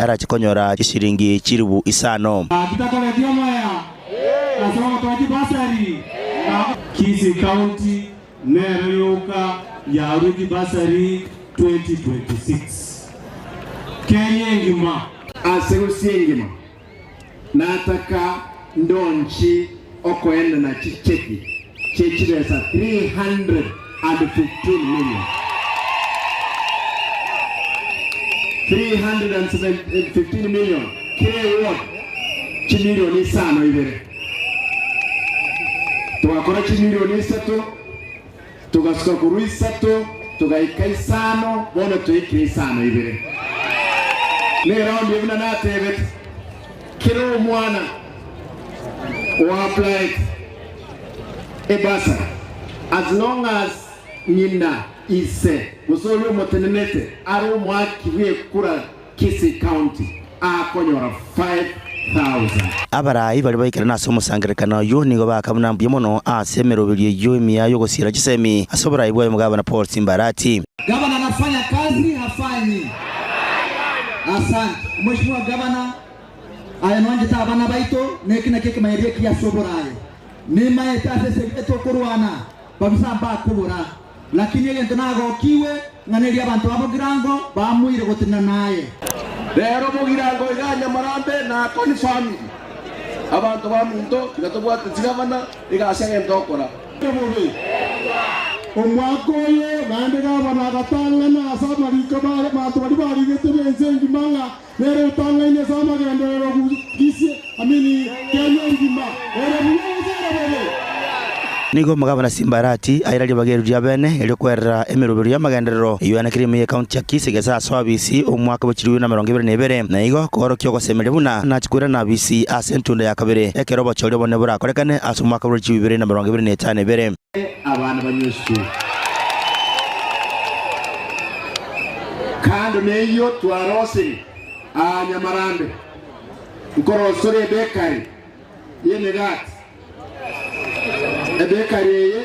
arache konyora chishilingi chilifu isano. Gaki takoreti omoya ase ogotoa chibasari. Kisii County nero yoka yarwe chibasari 2026. Kenya engima. Ase gose engima nataka ndonchi okoenana chicheki chie chibesa 315 million. 315 million kera eward chimilioni isano ibere. Togakora chimilioni isato, togasuka korwa isato togaika isano, bono twaikire isano ibere. Neraundi buna natebete, kera omwana oapplied ebasari as long as ng'ina ise gose oria omotenenete are omoaki bw'ekura Kisii County akonyora 5000. Abarai baria baikerana ase omosangererekano oyio nigo baaka buna mbuya mono ase emeroberio eyio emiya y'ogosiira chisemi ase oborai bwaye omogabana Paul Simbarati. Gavana anafanya kazi hafanyi? Asante Mheshimiwa Gavana, aye nwanchete abana baito neki nakio ekemanyerio ekiya ase oborayi. Nimaete ase esegi etokorwana babisa mbakobora, lakini egento nagokigwe ng'a neria abanto ba Bogirango baamuire gotenena naye. Rero Bogirango iga Nyamarambe na Akoni family abanto baminto tiga tobwate chigavana iga ase egento okora. Bobe. Omwaka oyo naende gavana agatang'ana ase amariko abanto baria barigete b'ense engima ng'a nere otang'aine ase amagenderero Kisii, I mean Kenya engima. Ere buya gose ere bobe? Nigo omogabana Simbarati aira ribaga eri ria bene erio kwerera emeroberio y'amagenderero eyio yanekire ime y'ekaunti ya Kisii gese ase obisi omwaka bwe chilifu 2022 na igo koorokia ogosemeria buna nachi koirana abisi ase entunda ya kabere ekero obochori obonene borakorekane ase omwaka bwe chilifu 2022. Abana banywe esukuru. Kando neyio twarosire aa Nyamarambe, nkorosore ebekari y'emegati. Ebekari eye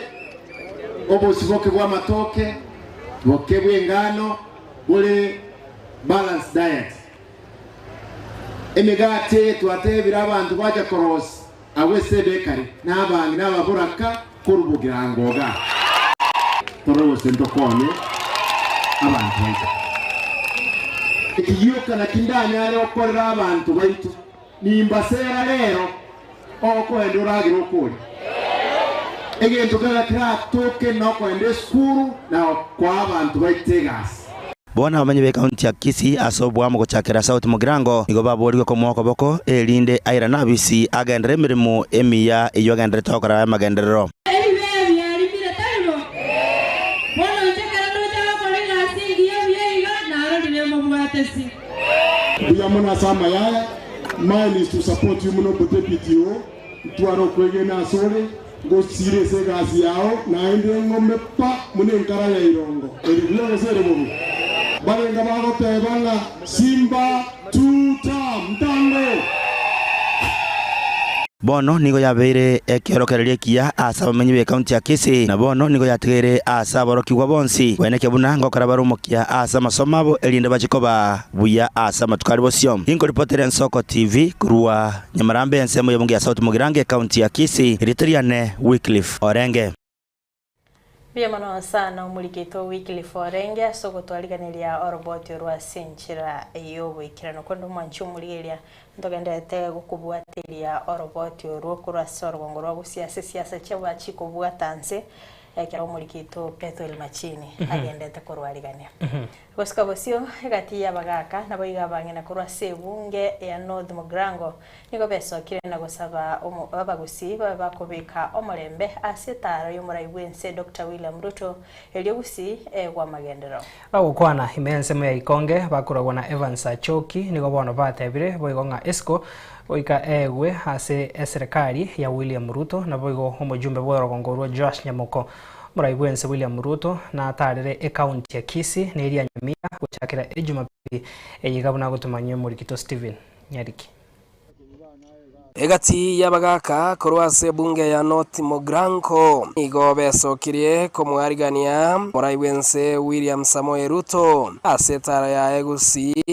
obosiboke bw'amatoke, boke bw'engano bore balanced diet. Emegati eye twatebire abanto bacha korosia agwo ase ebekari, na abang'ina ababoraka korwa bogirango iga. Torore gose ntokonye abanto baito. Eki gioka nakio ndanyare gokorera abanto baito, nimbasera rero okoenda oragere okoria. Egento kera keratoke nokoenda esukuru na koa abanto baito egasi. Bono abamenyi b'ekaunti ya Kisii ase oboamo gochakera South Mugirango nigo baboorigwe komoa okoboko, erinde airane abisi agenderere emeremo emiya eyio agendererete gokora y'amagenderero. Ebibe biarimire, tari bo? Bono inche ekero ndoche agokora egasi engiya buya iga, narorire mobwatesi. Mbuya mono ase amaya aya. Mine is to support you muno Deputy oo, ntware okwegena ase ore, ngosiire ase egasi yao, naende ng'ome pa buna enkara ya irongo. Ere buya gose ere bobe? Barenge bagoteba ng'a Simba two term ntango. Bono nigo yabeire ekeorokererio ekiya ase abamenyi b'ekaunti ya Kisii, na bono nigo yatigaire ase aborokigwa bonsi koenekia buna ngokora bare omokia ase amasomo abo erinde bachie koba buya ase amatuko aria bosio. Inkoripotera Ensoko TV korwa Nyamarambe ensemo y'ebunge ya South Mugirango ekaunti ya Kisii, erieta riane Wycliffe Orenge. Mbuya mono sana omorikito Wycliffe Orenge ase ogotwariganeria oroboti orwo ase enchera y'oboikeranu. Korende omwanchi omorigereria ntogendererete gokobwateria oroboti orwo korwa ase orogongo rwa Gusii ase siasa chiabachi kobwata nse ekero omorikito Bethuel Machini agendete korwarigania. Gosika bosio egati y'abagaaka naboigo abang'ina korwa ase ebunge ya North Mugirango nigo besokire na gosaba abagusii babe bakobeka omorembe ase etaaro y'omorai bw'ense Doctor William Ruto erio Gusii egwe amagenderero. Bagokwana ime y'ensemo ya Ikonge bakoragwa na Evans Achoki nigo bono batebire boigo ng'a esiko goika eegwe ase eserekari ya William Ruto naboigo omojumbe bw'orogongo orwo Joash Nyamoko. Omorai bw'ense William Ruto nataarere ekaunti ya Kisii na eria Nyamira gochakera Ejumapili eye iga buna agotomanyia omorikito Stephen Nyariki. Egati y'abagaaka korwa ase ebunge ya North Mugirango nigo besokirie komoarigania omorai bw'ense William Samoei Ruto ase etara yaye Gusii.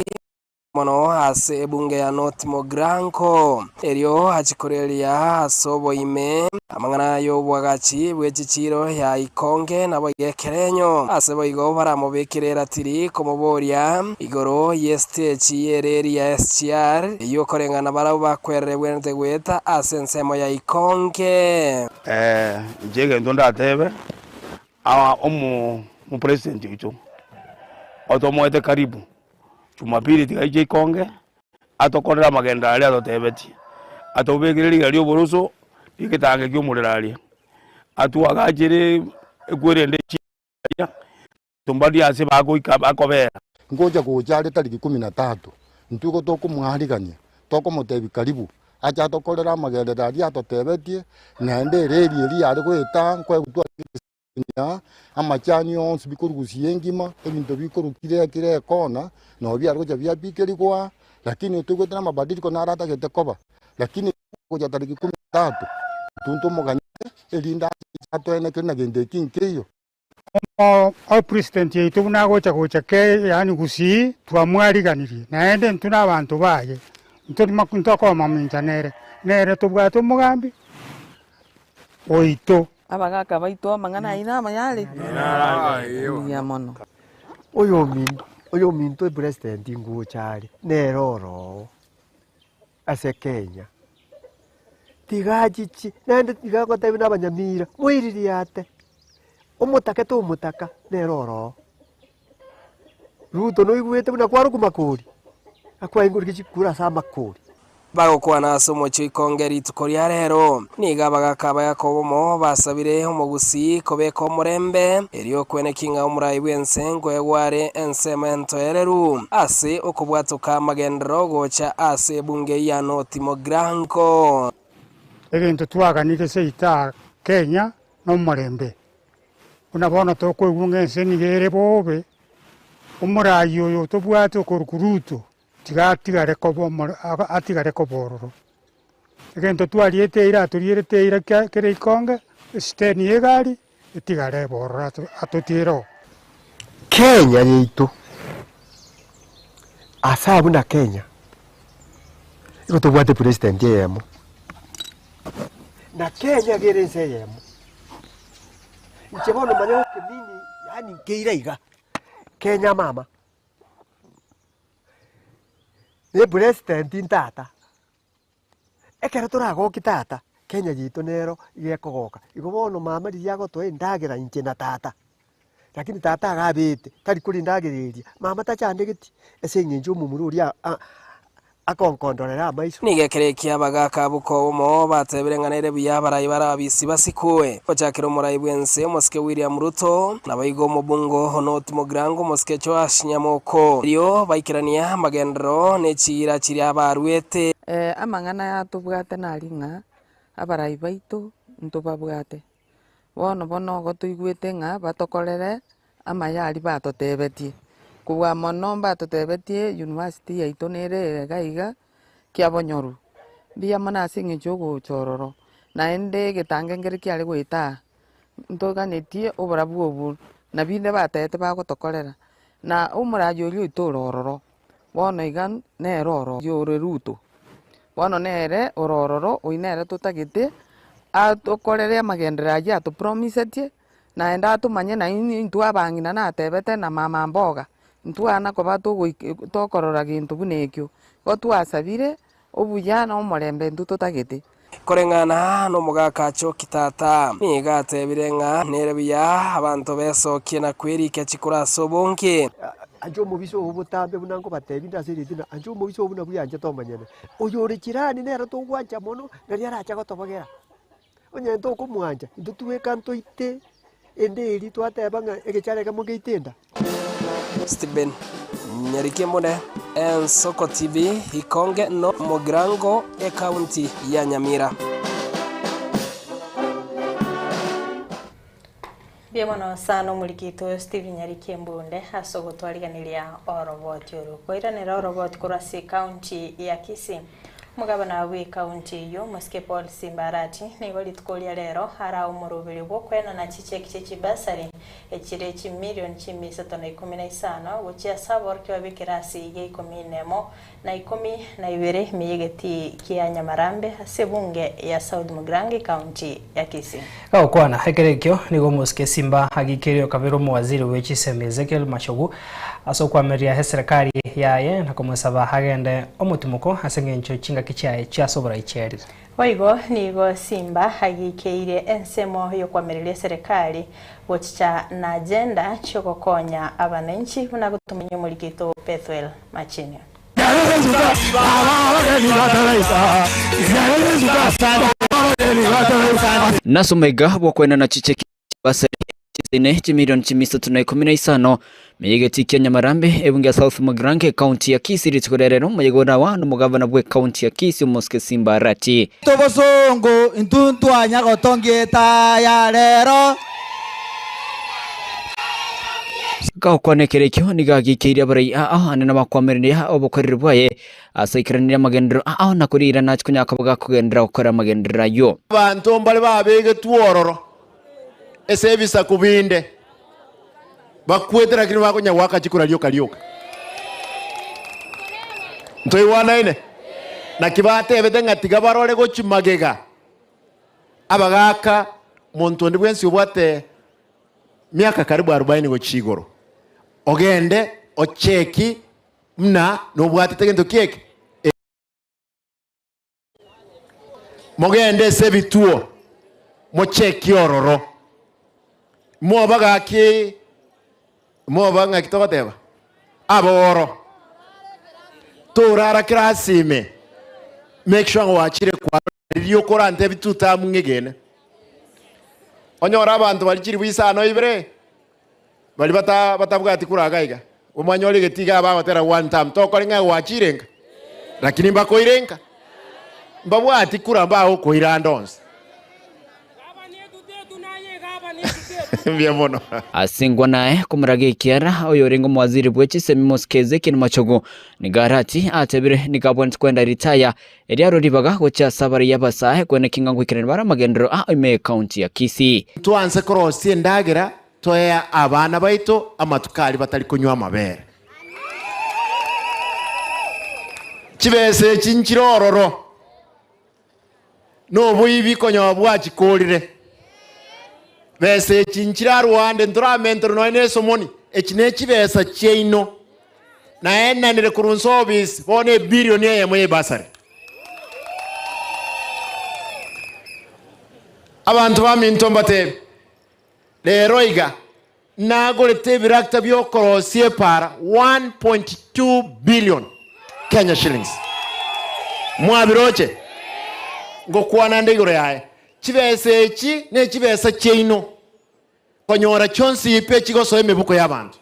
Mono ase ebunge ya North Mogrango, erio achie koreria ase oboime amang'ana y'oboagachi bwe chichiiro ya Ikonge naboigo ekerenyo. Ase boigo baramobekere eratiri komoboria igoro y'esitechi y'ereri ya SGR eyio okoreng'ana barabwo bakwerere ebwenerete goeta ase ensemo ya Ikonge. Inche egento ndatebe, aa omo omopresident oito, otomoete karibu. Jumapili tiga aiche ikonge, atokorere amagendo aria atotebetie, atobekere riga ri'oboroso ri'egetange ki'omorero aria, atwagachere ekwerende chiaria, tombari ase bagoika bakobera. Ngocha gocha are tariki ikomi na tatu, intwe igo tokomwarigania, tokomotebia karibu, ache atokorere amagenderero aria atotebetie, naende ereri eria yare goeta nkoegwa tware. Amachani onsi bikorugusia engima, ebinto bikorwa kire kire ekona, nabo biare gocha biabikerigwa, lakini toigwete na amabadiliko naro atagete koba, lakini gocha tariki ikomi na tatu, intwe ntomoganyete erinde ache atoenekere na gento eki nkeiyo. Opresident yaito buna agocha gocha ke yaani Gusii twamwariganirie, naende intwe na abanto baye, intwe ntokomamincha nere, nere tobwate omogambi oito. Abagaaka baito amang'ana aino amaya are mbuya mono. Oyominto oyominto epresident ngocha are nere oroo ase Kenya, tiga achiche naende tiga agotebi na abanyamira moiririate, omotake tomotaka nere oroo. Ruto noigwete buna kwarokwa makori, akwaingorire chikura ase amakori. Bagokwana ase omochie o Ikonge rituko ria rero, nigo abagaaka ba Yakobo omo basabire omogusii kobeka omorembe, erio okweneki ng'a omorai bw'ense nkoegwa are ensemo entoereru ase okobwatoka amagenderero gocha ase ebunge ya North Mogrango. Egento twaganire seito aa Kenya nomorembe. Buna bono tokoigwa ng'a ense nigo ere bobe, omoraai oyo tobwate okorokwa Ruto, tiga atigare koba omore atigare koba ororo. Egento twariete eira atorierete eira kia kere ikonge, esiteni ya egari, etigare ebe ororo ato atotiere oo. Kenya yaito, ase abwo na Kenya, igo tobwate president eyemo, na Kenya iga ere ense eyemo. Inche bono manya gokemini yaani nkeira iga, Kenya mama, ne president ntata, ekero toragokie tata, Kenya yaito nero iga ekogoka. Igo bono mama riria agotoa endagera inche na tata, lakini tata iga abete, tari koria endagera eria, mama tachandegeti, ase eng'encho omomura oria a- akonkondorera amaiso. Nigo ekero ekia abagaaka abwo obomo batebire ng'a nere buya abarai bare ababisi basikwe, gochakera omorai bw'ense omosike William Ruto, naboigo omobungo Honot Mugirango omosike Joash Nyamoko. Erio baikerania amagenderero ne chiira chiria baruete. Amang'ana aya tobwate nari ng'a abarai baito ntobabwate, bono bono igo toigwete ng'a batokorere amaya aria batotebetie. Kobua mono mbatotebetie university yaito nere iga iga kiabonyoru, mbuya mono ase eng'encho ya ogocha ororo, naende egetange nkere kiare goeta aa, ntoganetie oborabu obwo, na binde batebete bagotokorera, na omoraia oria oito ore ororo, bono iga nere oro ore Ruto, bono nere ore ororo oywo nere totagete atokorere amagenderero aywo atopromisetie. Naende atomanye nainwe intwe abang'ina natebete na mama mboga, ntwana koba togoik tokorora gento buna ekio. Igo twasabire obuya na omorembe intwe totagete. Koreng'ana nomogaka Choki tata, nigo atebire ng'a nere buya abanto besokie na kwerikia chikura ase obonge. Ancha omobisa oo botambe buna nkobatebia inde ase eritina, ancha omobisa oo buna bweanchete omonyene. Oyore jirani nere togwancha mono, nari arache gotobogera. Onye tokomwancha, intwe tweka ntoite ende eria twateba ng'a egechara ekemo ngeite enda. Stephen Nyarikembune, Ensoko TV, Ikonge no Mugirango, Ekaunti ya Nyamira. Mbuya mono sana omorikito oyo Stephen Nyariki Embunde ase ogotwariganeria oroboti oro. Koiranera oroboti korwa ase ecounty ya Kisii. Omogabana bwe ecounty eyio Omosike Paul Simba Arati nigo rituko ria rero arae omoroberio bw'okoenana chicheki chie chibasari. echire chimilion chimia isato na ikomi na isano gochia ase aborokigwa b'ekerasi gia ikomi nemo na 12 ime y'egetii kia Nyamarambe ase ebunge ya South Mugirango ekaunti ya Kisii. Gagokwana ekero ekio, nigo omosike Simba agikeire okabera omowaziri bwe chisemi Ezekiel Machogu ase okwamereria eserekari yaye na komosaba agende omotimoko ase engencho chingaki chiaye chiase oborai chiarire. Boigo nigo Simba agikeire ensemo y'okwamereria eserekari gochicha na agenda chiogokonya abananchi buna gotomanya omoriki oito Bethuel Machinio. Nase omaiga bw'okoenana chicheki chi'ebasari chisaine chimilioni chimia isato na ikomi na isano, meyegeti kia Nyamarambe, ebunge ya South Mugirango, ekaunti ya Kisii rituko ria rero, omoyega orawa nomogavana bw'ekaunti ya Kisii Omosike Simba Arati. Tobosongo intwe ntwanya gotongia etaya rero. Gakwana ekero ekio nigo ageikeirie abarai ao ande nabakwamireria obokoreri bwaye ase aikeranirie amagenderero ao na koriira nache konya koba gakogenderera gokora amagenderero ayio. Abanto mbare babegetwe ororo ase ebisaku binde, bakwete lakini bakonya goaka chikura rioka rioka. Ntoigwanaine? Naki batebete ng'a tiga barore gochia magega abagaaka monto onde bwensi obwate miaka karibu arubaini gochia igoro, ogende ocheki buna nobwatete gento ki eke. Mogende ase ebituo, mochekie ororo, moba gaki, moba ng'aki togoteba, aboro, torara class ime, make sure ng'a gwachire kwarora riria okorantebia tutamu ng'egene. Onyore abanto baria chilifu isano ibere, baria bata batabwati kura iga iga, omwanyore egeti iga bagotera one term, tokore ng'a gwachire nka, lakini mbakoire nka, mbabwati kura mbagokoira ande onsi. Mbuya mono. Asingwa naye komoraga ekiara oyorenge omowaziri bwe chisemi Mosike Ezekiel Machogu nigo arati atebire nigo abwenerete kwenda ritaya Eriaro ribaga gochia ase abaraiyo abasae kweneki ng'a ngoikerania bare amagenderero a ime y'Ekaunti ya Kisii. Twanse korosia endagera toe abana baito amatuko aria batari konywa amabere. Chibesa echi nchire ororo, noboibi konya bwachikorire. Besa echi nchire arwande ntoramenterwe nonya nesomoni, echi nechibesa chiaino. Naenanire korwa inse obisi, bono ebilioni eyemo y'ebasari. Abanto baminto mbatebi, rero iga nagorete ebirakita bi'okorosia epaara 1.2 billion Kenya shillings. Mwabiroche? Ngokwana nde igoro yaye. Chibesa echi nechibesa chiaino. Konyora chionsi pi echigosoa emebuko y'abanto.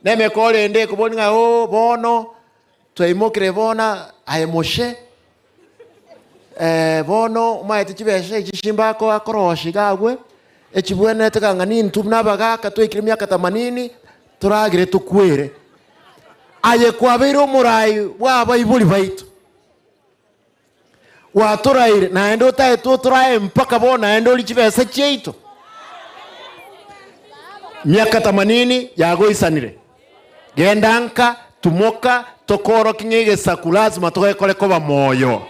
Nemekoro ende ekobori ng'a oo bono twaimokire bono aye moshe eh, bono omaete chibesa echi simba ako akorosia iga agwo, echibwenerete kang'a nintwe buna abagaka twaikire emiaka themanini, toragere tokwere. Aye kwabeire omorai bwa abaibori baito. Gwatoraire, naende otaete otorae mpaka bono naende orie chibesa chiaito. Miaka themanini yagoisanire. Genda nka, tumoka, tokoorokia ng'a egesaku lazima togekore koba moyo.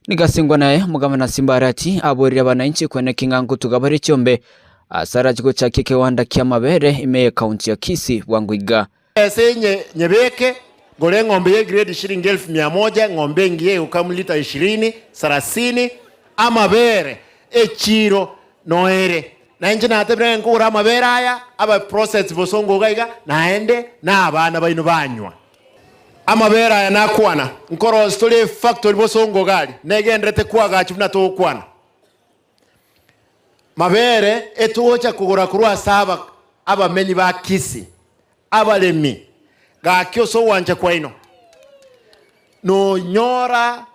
Nigasingwa naye omogabana Simba Arati aborire abananchi kweneki ng'a nkotuga bare chiombe ase arache gochakia ekewanda ki'amabere ime y'ekaunti ya Kisii bwango iga. Ase nyebeke, ngore eng'ombe ye grade shilingi elfu mia moja, eng'ombe engiya egokamu lita ishirini, sarasini, amabere, echiro noere. Na inche natebire ng'a nkogora amabere aya, abe processed bosongo iga iga, naende na abana baino banywa. Amabere aya nakwana, nkorosia tore efactory bosongo iga aria, negenderete koagachwa buna togokwana. Mabere etogocha kogora korwa ase aba abamenyi ba Kisii, abaremi, gaki ase ogwancha kwaino, nonyora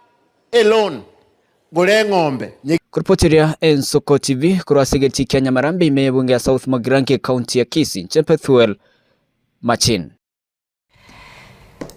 eloan, gora eng'ombe. Koripoteria Ensoko TV korwa ase egetii kia Nyamarambe ime y'ebunge ya South Mugirango ekaunti ya Kisii, Inche Pethuel Machin.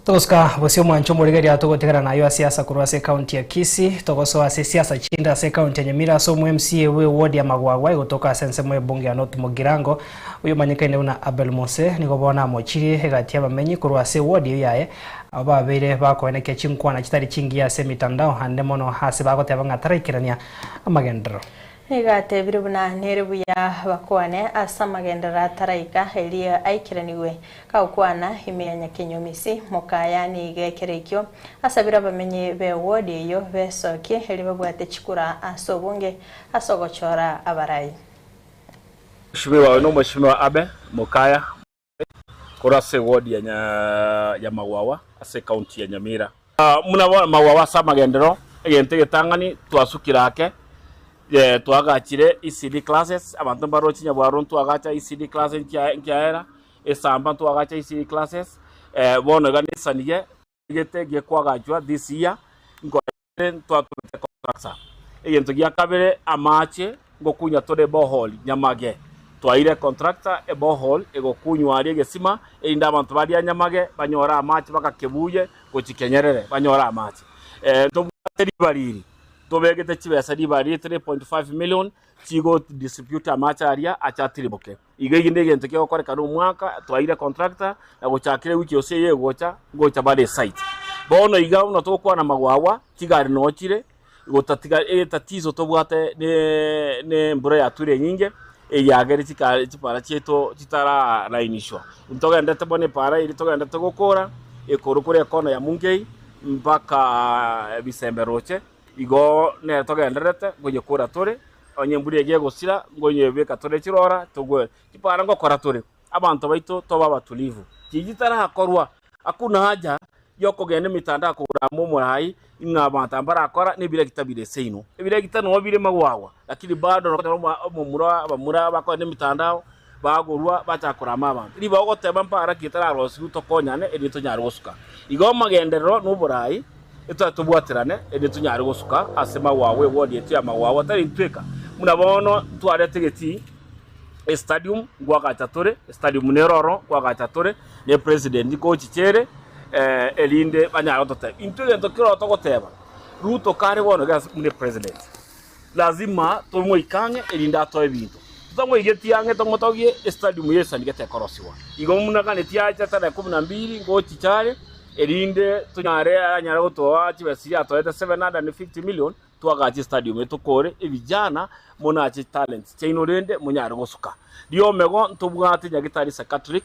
Togosuka bosio omwancho omorigereria togotigana nayo ase siasa korwa ase ekaunti ya Kisii, togosoa ase siasa chinde ase ekaunti ya Nyamira ase omo MCA bwe eward ya Magwagwa egotoka ase ensemo y'ebunge ya North Mugirango oyo omanyekaine buna Abel Mose nigo bono amochirie egati y'abamenyi korwa ase eward eyio yaye abo babeire bakoenekia chinkwana chitari chingiya ase emitandao ande mono ase bagoteba ng'a taraikerania amagenderero. Nigo atebire buna nere buya bakwane ase amagenderero ataraika erio aikeranigwe. Kagokwana ime ya Nyakenyomisi, mokaya nigo ekero ekio asabire abamenyi b'ewodi eyio besokie erio babwate chikura ase obonge ase ogochora abarai. Mheshimiwa oyo nomweshimiwa Abe Mokaya korwa ase ewodi ya Magwagwa ase ecounty ya Nyamira. Buna bono Magwagwa ase amagenderero egento egetang'ani twasukire ake twagachire ECD classes abanto mbaroche Nyabwaro ntwagacha ECD classes nkiaera esamba ntwagacha ECD classes bono iga nesanige gete gekwagachwa this year ntwatobete contractor. Egento gia kabere amache ngokunya tore eborehole nyamage twaire contractor eborehole egokunywa aria egesima erinde abanto baria nyamage banyore amache baka kebuye gochia kenyerere banyore amache. Ntobwate ribariri ntobegete chibesa ribariri 3.5 million chigo distribute amache aria ache atiriboke. Iga eki negento kegokorekana omwaka twaire contractor na gochakera ewiki yonsi eye egocha ngocha bare esite. Bono iga buna togokwana magwagwa chigari noo chire gotatiga etatizo tobwate ne ne embura yature enyinge eyagere chika chipara chiaito chitararainishwa. Ntogendete bono epara eria togendete gokora ekorwa korwa ekona ya Mungei mpaka Bisembe roche. Igo nere togendererete ngoyekora tore, onye embura eria egosira, ngoyebeka tore chirora, togwere. Chipara ngokora tore, abanto baito tobe abatulivu. Chiria chitarakorwa, hakuna haja yokogenda emitandao kogora amo omorai, ng'a abanto aba mbarakora, na ebiregita bire seino. Ebiregita noo bire magwagwa, lakini bado nokonyora omomura, abamura bakogenda emitandao, bagorwa bachaka korama abanto. Ribaga ogoteba mpara ki etararosiwu tokonyane erinde tonyare gosuka. Igo amagenderero na oborai etware tobwaterane erinde tonyare gosuka ase magwagwa ewodi yaito ya magwagwa tari intweka. Buna bono ntwarete egetii estadium nkoagacha tore, estadium nere oro nkoagacha tore ne president nkochicha ere erinde banyare gototebia. Intwe egento kero togoteba Ruto kare bono iga buna epresident. Lazima tomoike ang'e erinde atoe ebinto. Totamoigetie ang'e tomotogie estadium y'esanike tekorosiwa. Igo buna kane tiacha tarehe kumi na mbili ngochicha are erinde tonyare anyare gotoa chibesa chiria atoete 750 million twagache estadium eye tokore ebijana monache talents chiaino rende monyare gosuka. Riomego ntobwate Nyagitari Psychiatric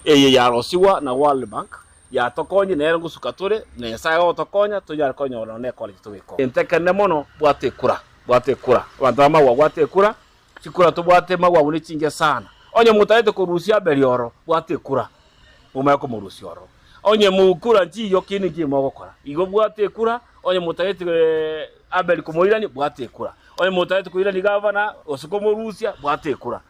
eye yarosiwa na World Bank Yatokonyire nere ngosuka tore, na Nyasae agotokonya tonyare konyora nonya necollege tobekoo. Gento ekenene mono, bwata ekura, bwata ekura. Abanto ba magwa bwata ekura, chikura tobwate magwa abwo nechinge sana. Onye motagete korusia Abeli oro, bwata ekura, momanye komorusia ororo. Onye mokura nchiyo kende nki mogokora. Igo bwata ekura, onye motagete Abeli komoirania, bwata ekura. Onye motagete koirania gavana, gose komorusia, bwata ekura.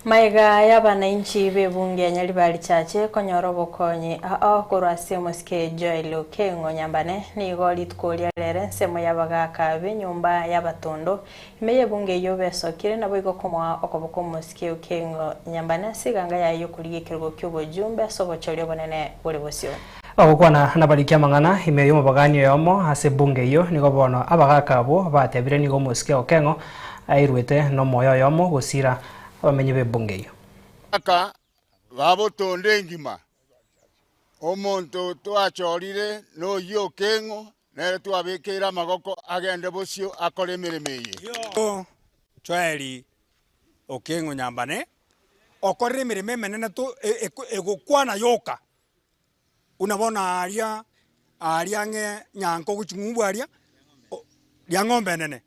Magega y'abanainchi b'ebunge ya Nyaribari Chache konyora obokonyi ao korwa ase omosike Joel Okengo Nyambane, nigo rituko ria rero ensemo y'abagaaka b'enyomba y'abatondo ime y'ebunge eyio besokire naboigo komoa okoboko omosike Okengo Nyambane ase eganga yaye y'okorigia ekerogo ki'obojumbe ase obochori obonene bore bosio. Bagokwana nabariki amang'ana ime y'omobagani oyomo ase ebunge eyio, nigo bono abagaaka abwo batebire nigo omosike Okengo Airwete nomoyo oyomo gosira abamenyi b'ebunga eyio. Aka babotonda engima, omonto twachorire noyio Okeng'o, nere twabekeire amagoko agende bosio akore emeremo eye. Joel Okeng'o Nyambane okorire emeremo emenene to egokwana yoka, buna bono aaria aaria ang'e nyanko gochia ng'umbu aria, ria ng'ombe enene,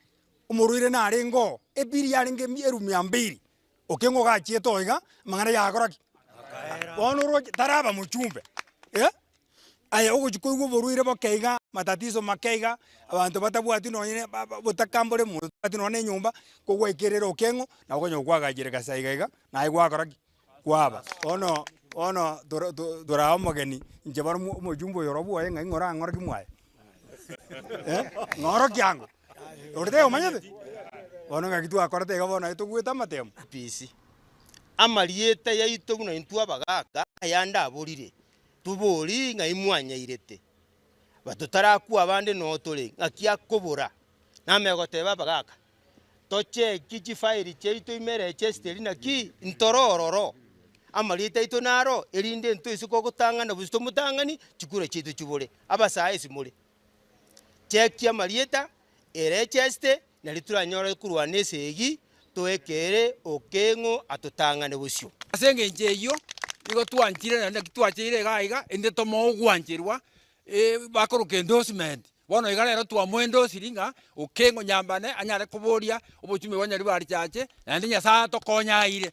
omorwaire narenge oo, ebiri yarenge erumi mbiri, okeng'u ogachiete oo iga, amang'ana yagora ki? Bono oroche taraba mochumbe eh, aye ogochia koigwa oborwaire boke iga, matatizo make iga, abanto batabwati nonye ne ba ba botakambore monto tabwati nonye na enyomba, kogwaikerera okeng'u, nabo okonyora kwagachire gasa iga iga, naye gwakora ki? Kwaba. Bono bono toro to toraa omogeni, inche bono mo omochumbe oyo oro bwoye ng'ai ng'ora ang'oroki mwaye eh, ng'oroki ango, ore taiyo omanyete? Bono ng'aki twakorete iga bono aye togwete amatemo. Peace. Amarieta yaito buna intwe abagaka ayande aborire. Tobori ng'ai mwanyairete, but totarakwa abande noo tore, ng'aki akobora. Namanya goteba abagaka, tocheki chifairi chiaito ime erechesteri naki ntore ororo, amarieta aito naro, erinde ntoise kogotang'ana gose tomotang'ani, chikura chiaito chibore. Abasae ase more, chekia amarieta, erecheste, nario toranyore korwana esegi, toekere okeng'o atotang'ane bosio. Ase engencho eyio nigo twanchire naende naki twacheire iga iga, inde tomoe ogwancherwa bakoroka endorsement. Bono iga rero twamoendosiri ng'a okeng'o nyambane anyare koboria obochumi bwa Nyaribari Church, naende Nyasaye atokonye aire.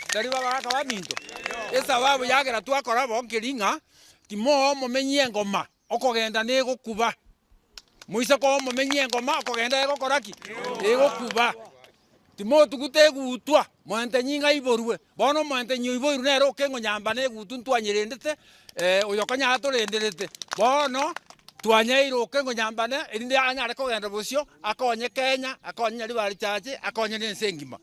Tari babagaka baminto? Esababu yagera twakora bo nkeri ng'a timoa omomenyi engoma okogenda negokuba. Moise koa omomenyi engoma okogenda egokora ki? Egokuba. Timotuguta egutwa, moentenyi ng'a aiborwe. Bono omoentenyi oiboirwe nere okeng'o nyambane egutu ntwanyerendete, oyo konya atorenderete. Bono twanyeire okeng'o nyambane erinde anyare kogenda bosio, akonye Kenya, akonye Nyaribari Church, akonye na ense engima.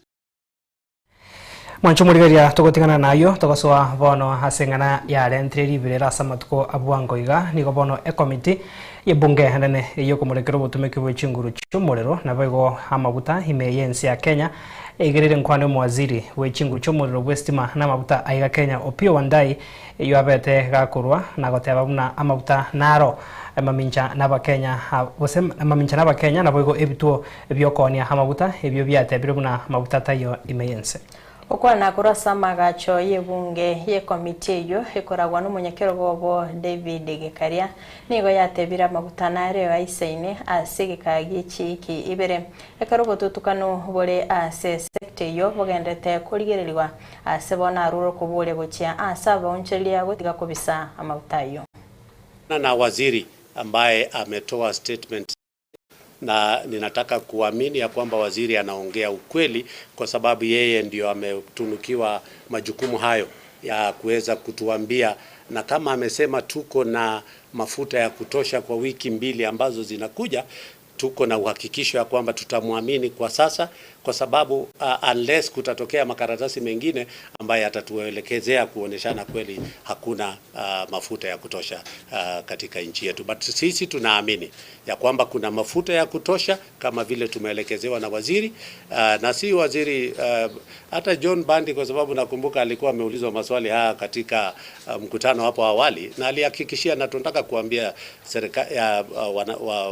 Mwanche omorigereria togotigana nayio togosoa bono ase eng'ana yarentire riberera ase amatuko a bwango iga. Nigo bono ekomiti y'ebunge enene ey'okomorekera obotumeki bwe chinguru chi'omorero naboigo amaguta ime y'ense ya Kenya eigereire nkwane omowaziri bwe chinguru chi'omorero bw'esitima na amaguta aiga Kenya Opiyo Wandayi eyio abete gakorwa na goteba buna amaguta naro mamincha n'abakenya gose mamincha n'abakenya naboigo ebituo Ebi'okoonia amaguta, ebio biatebirwe buna amaguta taiyo ime y'ense. Gokwana korwa ase amagacho y'ebunge y'ekomiti eyio ekoragwa nomonyakerogo obo David Gekaria nigo yatebire amaguta nareo aisaine ase egekaa gie chiiki ibere ekero obotutukanu bore ase esekta eyio bogenderete korigererigwa ase bono arure okoboria gochia ase abaonchoreria gotiga kobisa amaguta ayio. Na waziri ambaye ametoa statement na ninataka kuamini ya kwamba waziri anaongea ukweli kwa sababu yeye ndio ametunukiwa majukumu hayo ya kuweza kutuambia, na kama amesema tuko na mafuta ya kutosha kwa wiki mbili ambazo zinakuja, tuko na uhakikisho ya kwamba tutamwamini kwa sasa, kwa sababu unless kutatokea makaratasi mengine ambayo yatatuelekezea kuoneshana kweli hakuna mafuta ya kutosha katika nchi yetu. But sisi tunaamini ya kwamba kuna mafuta ya kutosha kama vile tumeelekezewa na waziri na si waziri hata John Bandi, kwa sababu nakumbuka alikuwa ameulizwa maswali haya katika mkutano hapo awali na alihakikishia, na tunataka kuambia serikali ya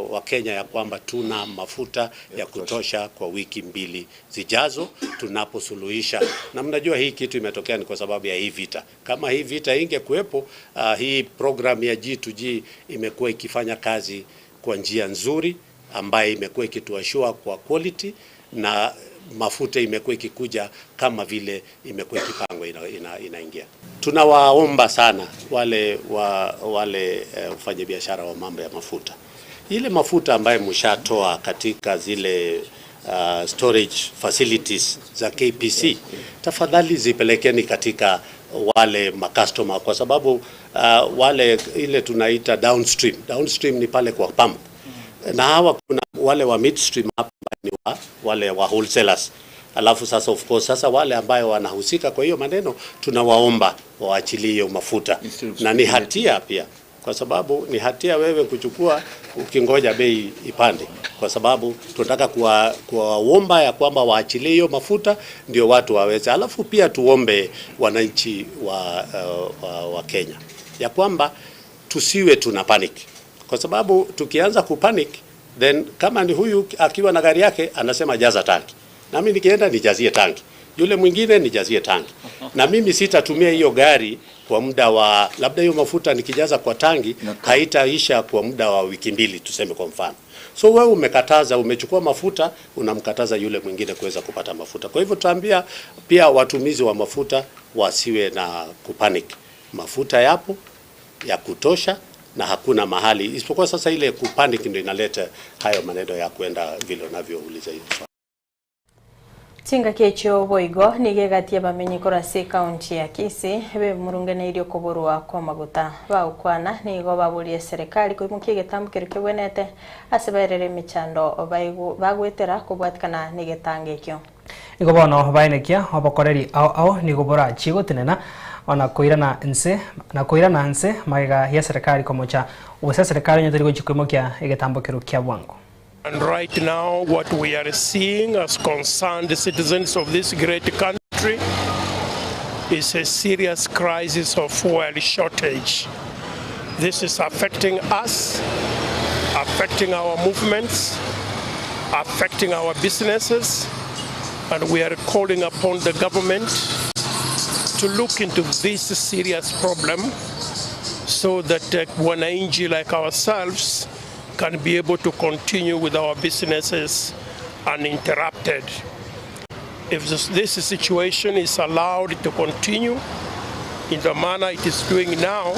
wa Kenya ya kwamba tuna mafuta ya kutosha kwa wiki mbili zijazo tunaposuluhisha. Na mnajua hii kitu imetokea ni kwa sababu ya hii vita. Kama hii vita ingekuwepo, hii program ya G2G imekuwa ikifanya kazi kwa njia nzuri ambayo imekuwa ikituashua kwa quality na mafuta imekuwa ikikuja kama vile imekuwa ikipangwa inaingia. Tunawaomba sana wale wa wale wafanyabiashara wa mambo ya mafuta, ile mafuta ambayo mshatoa katika zile storage facilities za KPC, tafadhali zipelekeni katika wale macustomer, kwa sababu wale ile tunaita downstream. Downstream ni pale kwa pump, na hawa kuna wale wa midstream hapa ni wale wa wholesalers. Alafu sasa of course sasa wale ambayo wanahusika kwa hiyo maneno tunawaomba waachilie hiyo mafuta, na ni hatia pia, kwa sababu ni hatia wewe kuchukua ukingoja bei ipande, kwa sababu tunataka kuwaomba ya kwamba waachilie hiyo mafuta ndio watu waweze. Alafu pia tuombe wananchi wa Kenya ya kwamba tusiwe tuna panic, kwa sababu tukianza kupanic then kama ni huyu akiwa na gari yake anasema jaza tanki, na mimi nikienda nijazie tanki, yule mwingine nijazie tanki, na mimi sitatumia hiyo gari kwa muda wa labda hiyo mafuta nikijaza kwa tangi haitaisha kwa muda wa wiki mbili, tuseme kwa mfano. So wewe umekataza, umechukua mafuta, unamkataza yule mwingine kuweza kupata mafuta. Kwa hivyo tutaambia pia watumizi wa mafuta wasiwe na kupanic. Mafuta yapo ya kutosha na hakuna mahali isipokuwa sasa ile kupanic ndio inaleta hayo maneno ya kwenda vile unavyouliza hiyo swali. Chingaki echio boigo nigo egatia bamenyi korwa ase ekaunti ya Kisii bemurungeneirie okoborwa kwa amaguta. Bagokwana nigo baborie serikali koimokia egetambo keria kebwenete ase baerere emechando bagwetera kobwatikana na egetango ekio. Nigo bono baenekia obokoreri ao ao nigo borachie gotenena Ona koirana nse na koirana nse magega ya serikali komocha gose serikali onye teri gochia koimokia egetambokero kia bwango. And right now, what we are seeing as concerned citizens of this great country is a serious crisis of fuel shortage. This is affecting us, affecting our movements, affecting our businesses, and we are calling upon the government to look into this serious problem so that wananchi like ourselves can be able to continue with our businesses uninterrupted. If this, this situation is allowed to continue in the manner it is doing now,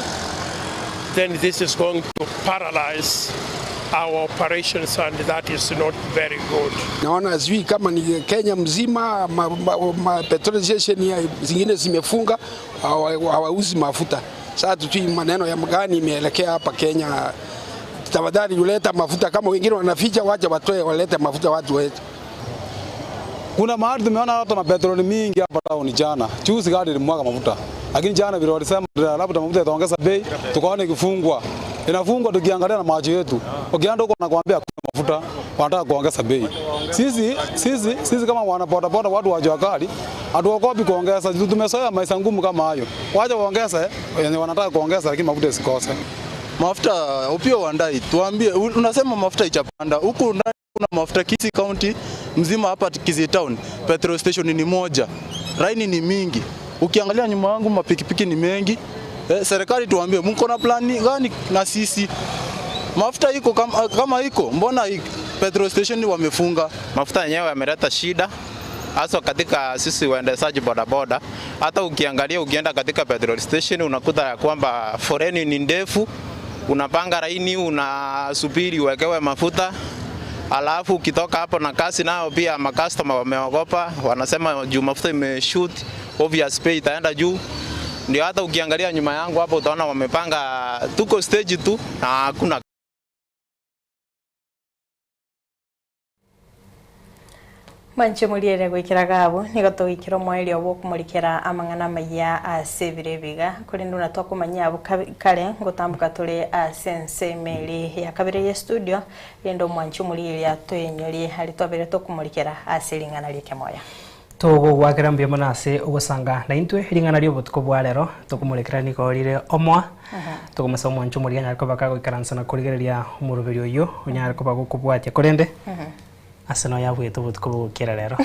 then this is going to paralyze our operations and that is not very good. Naona sijui kama ni Kenya mzima ma, ma, ma petrol station ya zingine zimefunga, hawauzi mafuta. Sasa tujui maneno ya gani imeelekea hapa Kenya. Tafadhali uleta mafuta, kama wengine wanaficha, wacha watoe, walete mafuta watu wetu. Kuna mahali tumeona watu na petroli mingi hapa town jana. Juzi gari ilimwaga mafuta. Lakini jana vile walisema labda mafuta itaongeza bei, tukaona ikifungwa. Inafungwa tukiangalia na macho yetu. Ukienda huko wanakuambia hakuna mafuta, wanataka kuongeza bei. Sisi sisi sisi kama wana boda boda watu wa jua kali, hatuogopi kuongeza. Tumezoea maisha ngumu kama hayo. Wacha waongeze wenye wanataka kuongeza, lakini mafuta isikose. Mafuta Opiyo Wandayi, tuambie, unasema mafuta ichapanda huku ndani kuna mafuta Kisii County mzima hapa Kisii Town petrol station ni moja, raini ni mingi. Ukiangalia nyuma yangu mapikipiki ni mengi. Eh, serikali tuambie mko na plani gani na sisi? Mafuta iko kama, kama iko mbona petrol station wamefunga? Mafuta yenyewe yameleta shida hasa katika sisi waendeshaji bodaboda. Hata ukiangalia ukienda katika petrol station unakuta ya kwamba foreni ni ndefu, unapanga laini, unasubiri uwekewe mafuta Alafu ukitoka hapo na kasi nao pia makastoma wameogopa, wanasema juu mafuta imeshoot, obvious pay itaenda juu. Ndio hata ukiangalia nyuma yangu hapo utaona wamepanga, tuko stage tu na hakuna Mwanche muriere gwikira gabu nigo tugikira omwaerio bwa okomorikera amang'ana amaya ase ebiro ebiga korende buna twakomanya abwo kare ngotamboka tore ase ense emeri ya kabere ya studio rende omwanche omorieria atoenyorie aria twabere tokomorikera ase ring'ana rieke moya. Togogwakera mbuya mono ase ogosanga na intwe ring'ana ria obotuko bwa rero tokomorekera nigo rire omoa tokomosaba omwancho omoria anyare koba kagoikaransa na korigereria omoroberi oywo onyare koba gokobwatia korende ase noyo abwete obotuko bogokera rero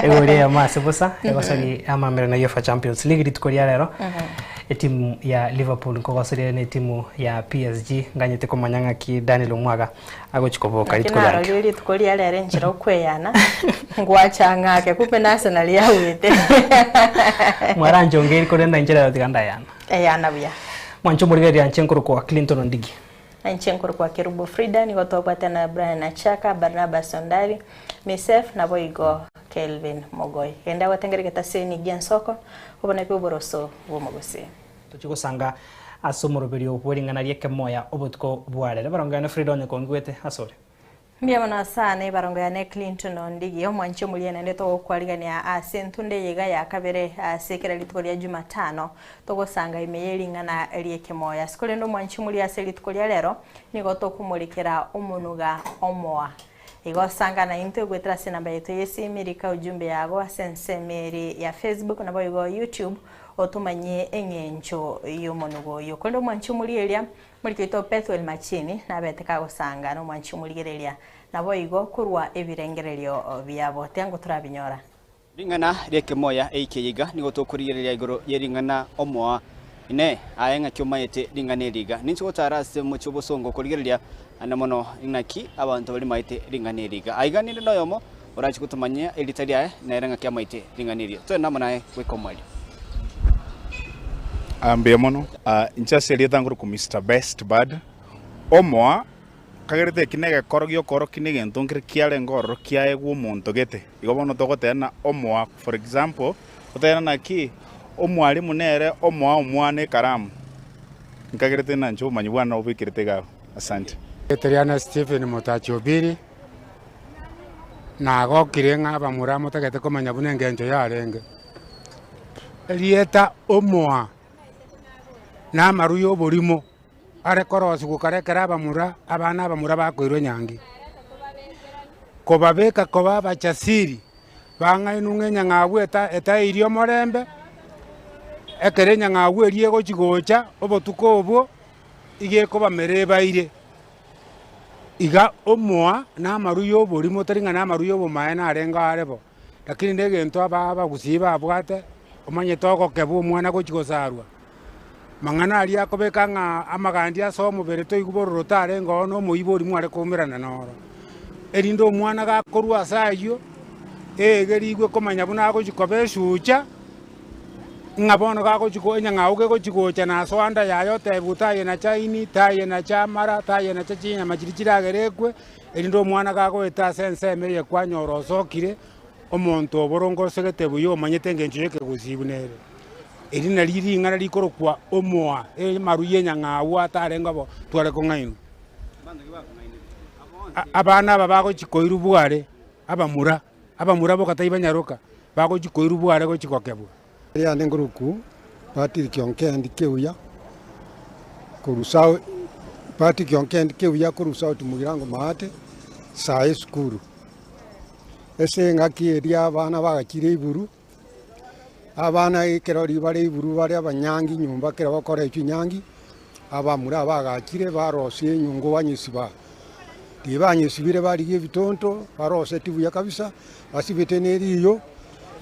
egori eyemo ase bosa egosori amamera na UEFA Champions League rituko ria rero etimu ya Liverpool nkogosoria na etimu ya PSG nganyete komanya ng'aki Daniel Omwaga agochi koboka Naki rituko riake. narorire rituko ria rero enchera okweyana ngwacha ng'ake kumbe na Arsenal yawete Mwaranchongeiri korende inche rero tiga ndayana. Eyana buya. Mwancho omorigereria inche nkorokwa Clinton Ondigi. Na inche nkorokwa Kerubo Frida nigo twabwatana na Brian Achaka, Barnabas Ondari, Misef nabo igo Kelvin Mogoi. Genda gwatengera egetaseni gia ensoko obone pi oboroso bwa omogusii. Tochi gosanga ase omoroberio bwe ring'ana ria ekemoya obotuko bwa rero. Ebarongo yane Frida onye kongigwete asore. Mbuya mono sana ebarongo yane Clinton Ondigi omwanchi omoria naende togokwarigania ase entunde eye iga ya kabere ase ekero rituko ria Jumatano togosanga ime ye ring'ana ria ekemoyo. Ase korende omwanchi omoria ase rituko ria rero nigo tokomorekera omonuga omoa. Igo osanga naintwe goetera ase enamba yaito ya esimi rika ujumbe yago ase ensemo ere ya Facebook nabo igo YouTube otomanye eng'encho y'omonuga oyio. Korende omwanchi omoria eria morike oito Bethuel Machini nabete kagosanga na omwanchi omorigereria nabo igo korwa ebirengererio biabo. Tiango torabinyora. Ring'ana ri'ekemoya eike iga nigo tokorigereria igoro ye ring'ana omoa. Inee! Aye ng'aki omaete ring'ana eri iga? Ninche gotara ase omochie obosongo korigereria ande mono ing'aki abanto barimaete ring'ana eri iga. Aiga ninde noyomo orache gotomanyia erieta riaye, nere ng'aki amaete ring'ana erio. Togende amo naye goika omoerio. Mbuya mono. Inche ase erieta nkorokwa Mister Best Bud. Omoa kagerete eki negekoro giokorokia negento nkere kiarenge ororo kiaegwa omonto gete. Igo bono togoteba ng'a omoa for example, otebe naki omwalimu nere omoa omwana ekaramu, nkagerete ng'a inche obomanyi bwane nabobekerete iga abwo. Asante. Erieta riane Stephen Motachi Obiri, nagokire ng'a abamura motagete komanya buna engencho yarenge. Erieta omoa na amaru y'oborimo are korosigwa kare ekero abamura abana abamura bakoirwa enyangi. Kobabeka koba abachasiri bang'ainwe ng'a enyang'au eta etairie omorembe, ekero enyang'au eria egochi gocha obotuko obwo, iga ekobamera ebaire. Iga omoa na amaru y'oborimo tari ng'a na amaru y'obomaene arenge are bo. Lakini negento aba abagusii babwate, omanyete ogokebwa omwana gochia gosarwa, mang'ana aria akobeka ng'a amagandi ase omobere toigwe bororo tarenge oo na omoibori mware koumerana noro. Erinde omwana gakorwa ase ayio, eegerigwe komanya buna agochia koba esucha, ng'a bono gagochia ko enyang'au kegochia gocha nasoa anda yaye otebiwa taye na chaini, taye na chamara, taye nacha chinyama chiria chiragere ekwe. Erinde omwana gagoeta ase ensemo eye kwanyora osokire, omonto oboronge osegete buya omanyete engencho y'ekegusii buna ere. Eri nario ring'ana rikorokwa omoa, amaru y'enyang'au atarenge bo tware kong'ainwa. Abana aba bagochia koirwa bware, abamura, abamura boka tai banyaroka, bagochia koirwa bware gochia gokebwa. Riane nkoruku Patrick Onkendi Keuya korwa South Patrick Onkendi Keuya korwa South Mugirango Maate, saa esukuru. Ase engaki eria abana bagachire iburu, abana ekero riria bare iburu bare abanyangi nyomba ekero bagokora chinyangi, abamura bagachire barosia enyongo banyesiba. Riria banyesibire barigia ebitonto, baroseti buya kabisa, basibete ne riyo,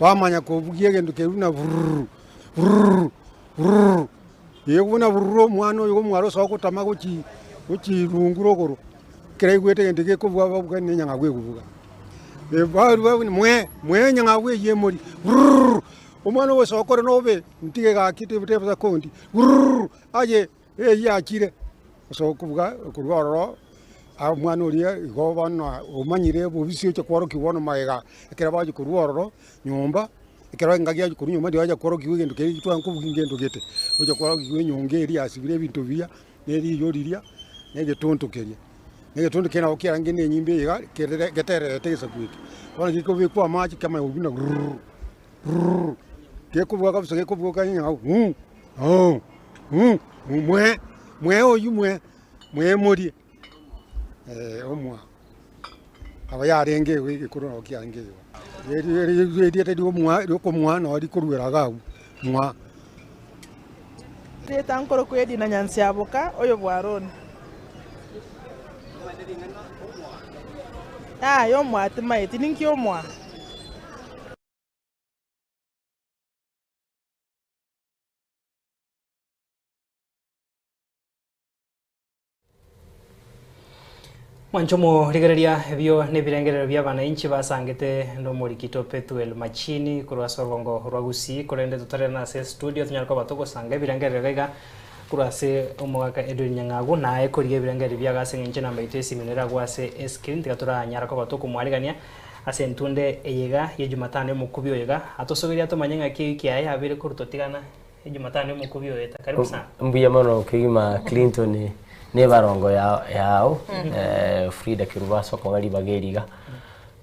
bamanya kobugia egento keria buna bururu, bururu, bururu. Eye buna bururu omwana oyo omware osoa gotama gochi gochi runguru rogoro, ekero aigwete egento gekobua babuga ne enyang'au egobuga. Barua mwee, mwee enyang'au eywo emori, bururu, omwana ogosoa kore nobe, ntige gaki tebosa kondi, bururu, aye. Eyio achire ase okobuga korwa ororo, omwana oria igo bono omanyire obobisi ocha kworokigwa bono magega, ekero bagochia korwa ororo nyomba, ekero engaki yagochia korwa nyomba ndiyo kworokigwa egento keria tware kobugia ngento gete, ocha kworokigwa enyongo eria yasibire ebinto buya, na eriyo riria, na egetonto keria. Na egetonto keria nabo kiarenge na enyimba eye iga, kerere getererete egesaku eke. Bono gekobekwa amache kiamanya kobuna rurr rurr, gekobuga kabisa gekobuga ng'a huu huu. Mwe, mwe oyio mwe, mwemorie omwa aba yarenge igo egekoro nabo kiarenge igo. Erieta ria omwa riokomwa nabo rikoruera iga abwo mwa. Erieta nkorokwa Edina Nyansiaboka, oyo bw'Aroni. Yaya omwa timaeti, ninki omwa? Mwanche omorigereria ebio nebirengerero bia abanainchi basangete nomorikito Pethuel Machini korwa ase orwongo rwa Gusii korende totarerana ase estudio tonyare koba togosanga ebirengerero iga iga korwa ase omogaka Edwin Nyang'agu naye korigia ebirengerero biago ase eng'encho enamba yaito y'esimi nere agwo ase escreen tiga toranyara koba tokomwarigania ase entunde eye iga ye Jumatano y'omokubi oyo iga atosogerie atomanye ng'aki ewiki yaye yabeire korwa totigana Ejumatano y'omokubi oyo eta. Karibu sana. Mbuya mono kegima Clinton ne ebarongo yao Frida Kerubo ase okong'a ribaga eri iga.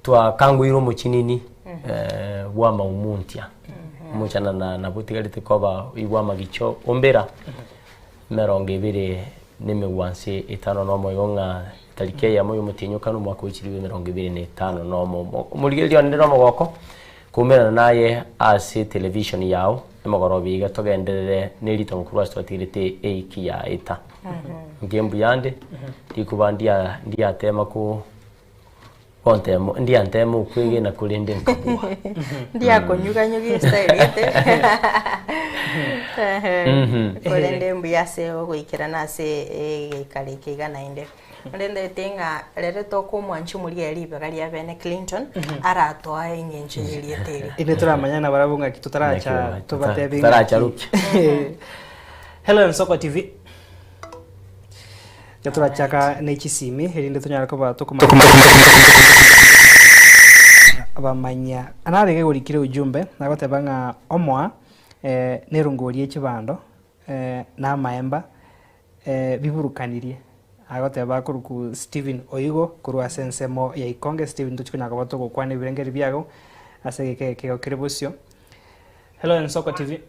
Twakangoire omochinini bwa amaumuntia omochanana nabo otigarete koba oigwa amagicho ombera emerongo ebere na emegwanso etano na omo igo ng'a etariki eyemo ya omotienyi okane omwaka o chilifu emerongo ebere na etano na omo. Omorigereria one nere omogoko koumerana naye ase television yao. Emogoroba iga togenderere ne ritongo korwa ase twatigerete eiki yaeta. Inche mbuya nde, rikuba ndia ndiatema ko gontema ndiantema okwegena korende nkabua. Ndiakonyuganyugia estyle gete. Korende mbuya ase ogoikerana ase egeikaro eke iga naende. Onde ndete ng'a rero tokomwancha omoria ribaga ria bene Clinton aratoa eng'encho y'erieta erio. Inde toramanya nabarabwo ng'aki totaracha Naki tobatebi tutaracha ng'aki. rukia. Hello Ensoko TV. Iga torachaka ne chisimi erinde tonyare koba tokomanya bamanya narenge gorikire ujumbe nagoteba ng'a omoa eh, nerongori ye chibando eh, na amaemba biburukanirie, agoteba akorokwa Stephen Oigo korwa ase ensemo ya Ikonge. Stephen tochi konya koba togokwana ebirengererio biago ase egeka eke igo kere bosio. Hello Ensoko TV.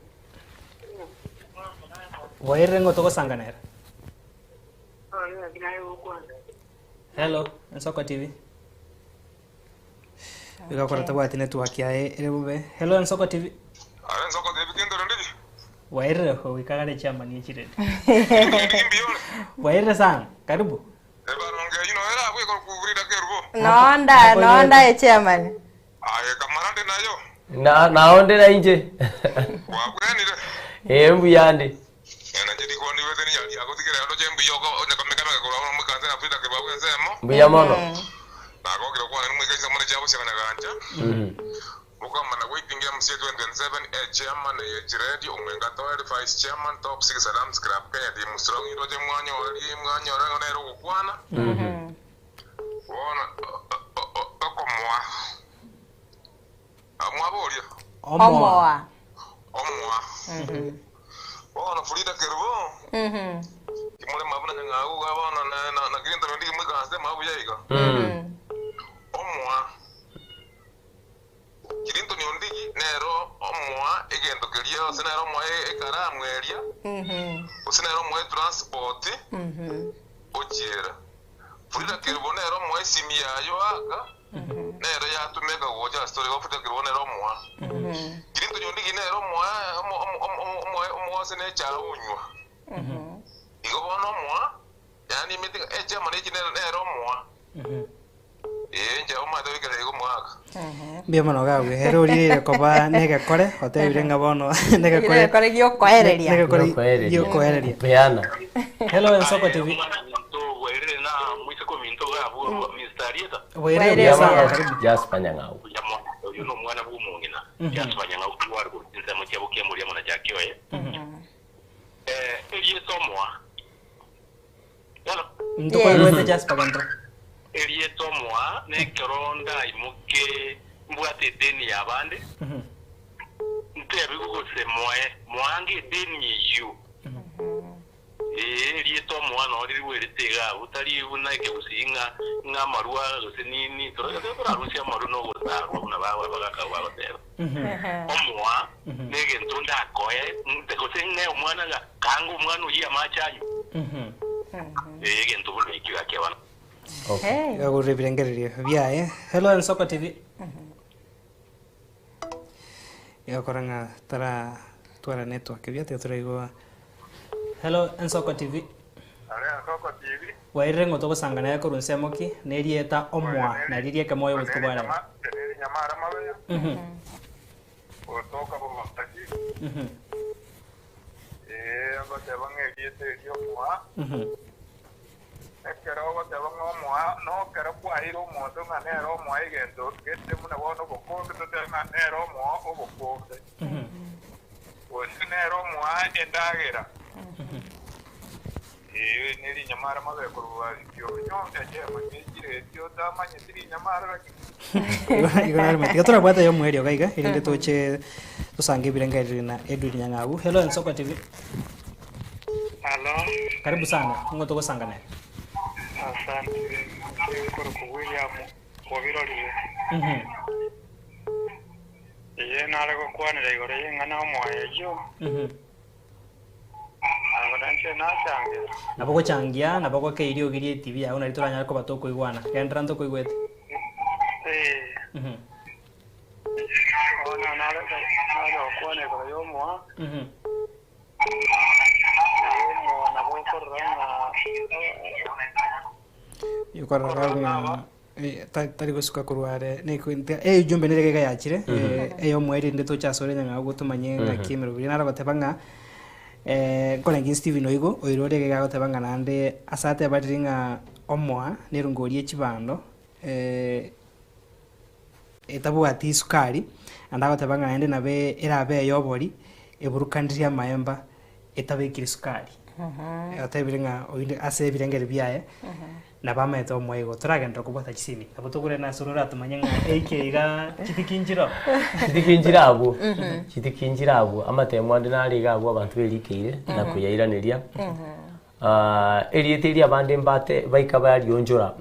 Bwairire ng'o togosanga nere? Hello, Ensoko TV. Iga okora tabwati network yaye ere bobe. Hello Ensoko TV. Bwairire goika gare chairman ye chiredi. Bwairire sana. Karibu. Nonda, nonda e chairman. Na naonde na inche. Eh mbuya ande. Mbuya mono. Omoa. Mbuya mono gagwe. Ere orire koba negekore otebire ng'a bono negekore Egekore giokoereria. Negekore Giokoereria. giokoereria. Peana. Hello Ensoko TV. Bwairire Mbuya sana mono karibu. Jasper Nyang'au. Oyo no omwana bwa omong'ina Jasper Nyang'au tware korwa chinsemo chia bokemoria muna chiakioye erieta omoa Ntokoigwete Jasper Gento. erieta omoa nekero ndaimoke mbwate edeni ya abande ntebe gose moe moange edeni eywo ee erieta omoa no ririwerete iga abwo tari buna ekegusii ng'a ng'a amarwa gose nini torarusia amarwa nogosarwa buna bagaka bagoteba omoa negento ndakoe gose ng'e omwana ng'a kanga omwana oyio amache anywe ee egento buna ekio gakiabana Gagurire ebirengererio biaye. Hello Ensoko TV. Igakora ng'a tara twara network ebuya tiga toraigwa. Hello Ensoko TV. Bwairire ng'o togosanga naye korwa ensemo ki? Na erieta omoa na riria ekemoyo obotuko bwa rero. Ngoteba ng'a erieta erio omoa ekero ogoteba ng'a omoa nokero kwaeire omonto ng'a nere omoa egento gete buna bono obokombe totebe ng'a nere omoa obokombe gose nere omoa endagera ee ne rinyamara mabe korwa kioronyo echemo nechire otamanyeti rinyamara lakini Igo nari matiga torabwate yo mwerio gaiga erinde toche tosange ebirengererio na Edwin Nyang'au. Hello Ensoko TV. Halo, Karibu sana. Ng'o togosanga naye? asante. Nkoruku William obirorire. Iye nare gokwanera igoro y'eng'ana omoyo eywo. Nabo nanche nachangira. Nabo gochangia nabo gwakeirie ogirie TV yao nari toranyare koba tokoigwana. Genderera ntokoigwete. Eh, ona nare nare gokwana igoro y'omoa. Y'omoa nabo okorora ng'a Yokorora ng'a tari gosuka korwa are e ujumbe nere gaiga yachire eyomweri rinde tochasore Nyang'au gotomanye ng'aki emeroberi nare goteba ng'a nkorenge Stephen oigo oiro ore gaiga agoteba ng'a naende ase ateba riri ng'a omoa nerongori echibando etabwati sukari naende agoteba ng'a naende nabe erabe eyobori eburukanirie amaemba etabekire sukari otebire ng'a oinde ase ebirengeri biaye nabo amaete omoa igo toragenderera kobwata chisemi nabo tokore na ase oratomanye ng'a eike iga chitikinchiro Chitikinchire abwo. Chitikinchire abwo. Amatemo ande nare iga abwo abanto berikeire na koyairaneria. Erieta eria abande mbate baika barionchora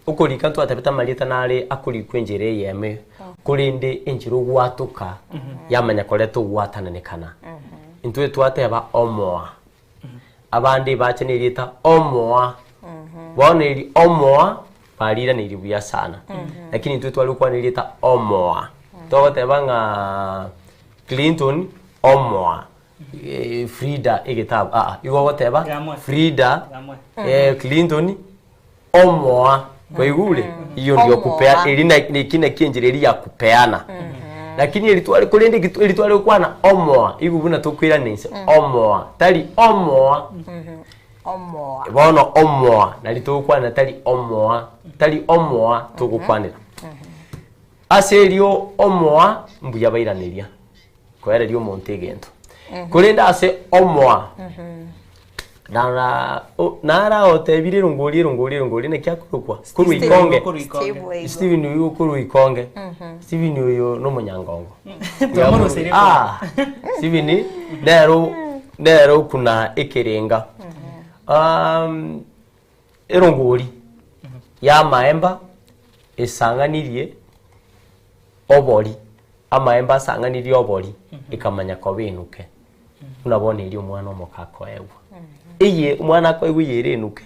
okorika ntwatebete amarieta nare akorikwa enchera eyemo korende enchera ogwatoka yamanya koreta ogwatananekana. Intwe twateba omoa. Abande ebacha na erieta omoa. Bono eri omoa bariraneirie buya sana. Lakini intwe tware gokwana erieta omoa. Togoteba ng'a Clinton omoa, eh, Frida egetabu aa, igo ogoteba Frida eh, Clinton omoa. Kwaigure? Iyo ndio kupea Omoa. eri na eki naki enchera eri ya kupeana. Lakini eri tware korende eki eri tware gokwana omoa, igo buna tokoirana inse, omoa, tari omoa. Omoa. Bono omoa, nari togokwana tari omoa, tari omoa togokwanera. Ase erio omoa mbuya bairaneria, koereria omonto egento. Korende ase omoa, nara o- naraotebire erongori erongori erongori naki akorokwa? Korwa Steve ikonge. Korwa Ikonge. Stephen oyo korwa ikonge. Stephen oyo nomonyangongo. Twamoruserie Ah, Stephen nero nero okuna ekerenga. Um, erongori y'amaemba esang'anirie obori, amaemba asang'anirie obori, ekamanya koba enuke. Buna bono eria omwana omoke akoegwa. Eye omwana akoegwa eye ere enuke,